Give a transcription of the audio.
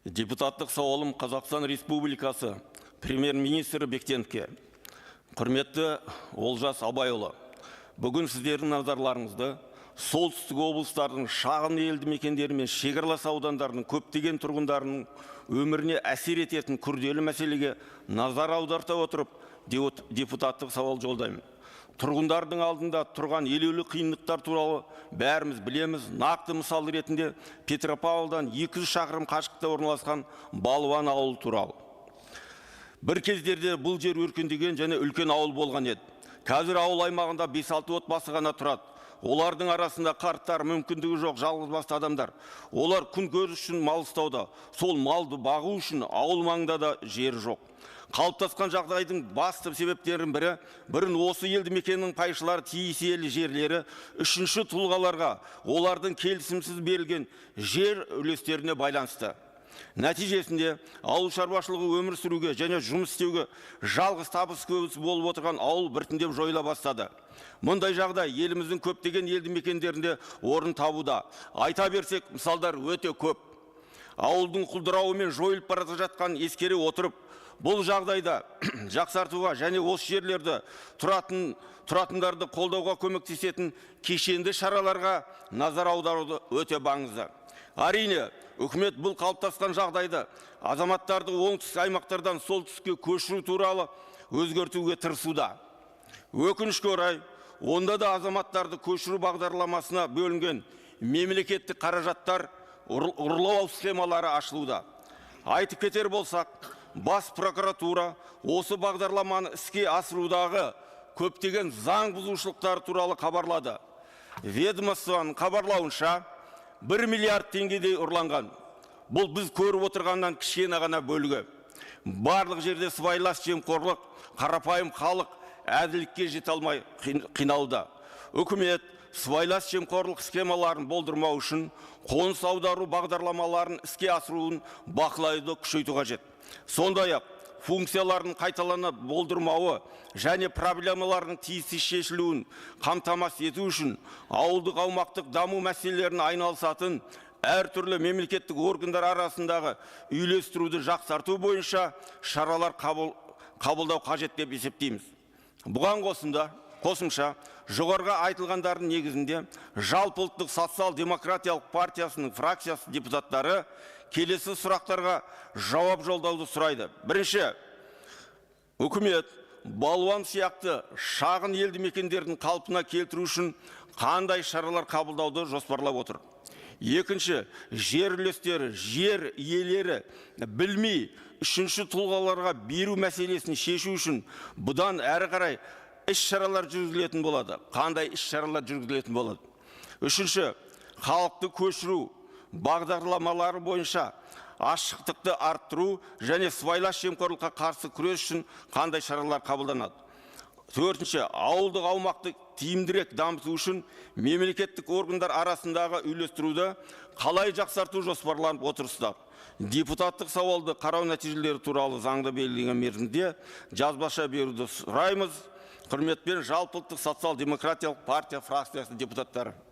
Депутаттық сауалым Қазақстан Республикасы премьер-министрі Бектеновке. Құрметті Олжас Абайұлы, бүгін сіздердің назарларыңызды солтүстік облыстардың шағын елді мекендері мен шекаралас аудандардың көптеген тұрғындарының өміріне әсер ететін күрделі мәселеге назар аударта отырып, депутаттық сауал жолдаймын. Тұрғындардың алдында тұрған елеулі қиындықтар туралы бәріміз білеміз. Нақты мысал ретінде Петропавлдан 200 шақырым қашықтықта орналасқан Балуан ауылы туралы. Бір кездерде бұл жер өркендеген және үлкен ауыл болған еді. Қазір ауыл аймағында 5-6 отбасы ғана тұрады. Олардың арасында қарттар, мүмкіндігі жоқ жалғыз басты адамдар. Олар күн көріс үшін мал ұстауда. Сол малды бағу үшін ауыл маңында да жер жоқ. Қалыптасқан жағдайдың басты себептерінің бірі, бұрын осы елді мекеннің пайшылары тиесілі жерлері үшінші тұлғаларға олардың келісімсіз берілген жер үлестеріне байланысты. Нәтижесінде ауыл шаруашылығы өмір сүруге және жұмыс істеуге жалғыз табыс көзі болып отырған ауыл біртіндеп жойыла бастады. Мұндай жағдай еліміздің көптеген елді мекендерінде орын табуда. Айта берсек, мысалдар өте көп. Ауылдың құлдырауы мен жойылып бара жатқанын ескере отырып, бұл жағдайда жақсартуға және осы жерлерді тұратындарды қолдауға көмектесетін кешенді шараларға назар аударуды өте маңызды. Әрине, үкімет бұл қалыптасқан жағдайды азаматтарды оңтүстік аймақтардан солтүстікке көшіру туралы өзгертуге тырысуда. Өкінішке орай, онда да азаматтарды көшіру бағдарламасына бөлінген мемлекеттік қаражаттар ұрлау схемалары ашылуда. Айтып кетер болсақ, бас прокуратура осы бағдарламаны іске асырудағы көптеген заң бұзушылықтар туралы хабарлады. Ведомствоның хабарлауынша, 1 миллиард теңгедей ұрланған. Бұл біз көріп отырғаннан кішкене ғана бөлігі. Барлық жерде сыбайлас жемқорлық, қарапайым халық әділдікке жете алмай қиналуда. Үкімет сыбайлас жемқорлық схемаларын болдырмау үшін қоныс аудару бағдарламаларын іске асыруын бақылауды күшейту қажет. Сондай-ақ функциялардың қайталана болдырмауы және проблемалардың тиісті шешілуін қамтамасыз ету үшін ауылдық аумақтық даму мәселелерін айналысатын әртүрлі мемлекеттік органдар арасындағы үйлестіруді жақсарту бойынша шаралар қабылдау қажет деп есептейміз. Бұған қосымша жоғарғы айтылғандардың негізінде жалпы ұлттық социал-демократиялық партиясының фракциясы депутаттары келесі сұрақтарға жауап жолдауды сұрайды. Бірінші, үкімет Балуан сияқты шағын елді мекендердің қалпына келтіру үшін қандай шаралар қабылдауды жоспарлап отыр? Екінші, жер үлестері, жер иелері білмей үшінші тұлғаларға беру мәселесін шешу үшін бұдан әрі қарай іс-шаралар жүргізілетін болады. Қандай іс-шаралар жүргізілетін болады? Үшінші, халықты көшіру бағдарламалары бойынша ашықтықты арттыру және сыбайлас жемқорлыққа қарсы күрес үшін қандай шаралар қабылданады? Төртінші, ауылдық аумақты тиімдірек дамыту үшін мемлекеттік органдар арасындағы үйлестіруді қалай жақсарту жоспарланып отырсыздар? Депутаттық сауалды қарау нәтижелері туралы заңда белгіленген мерзімде жазбаша беруді сұраймыз. Құрметпен, жалпы ұлттық социал-демократиялық партия фракциясының депутаттары.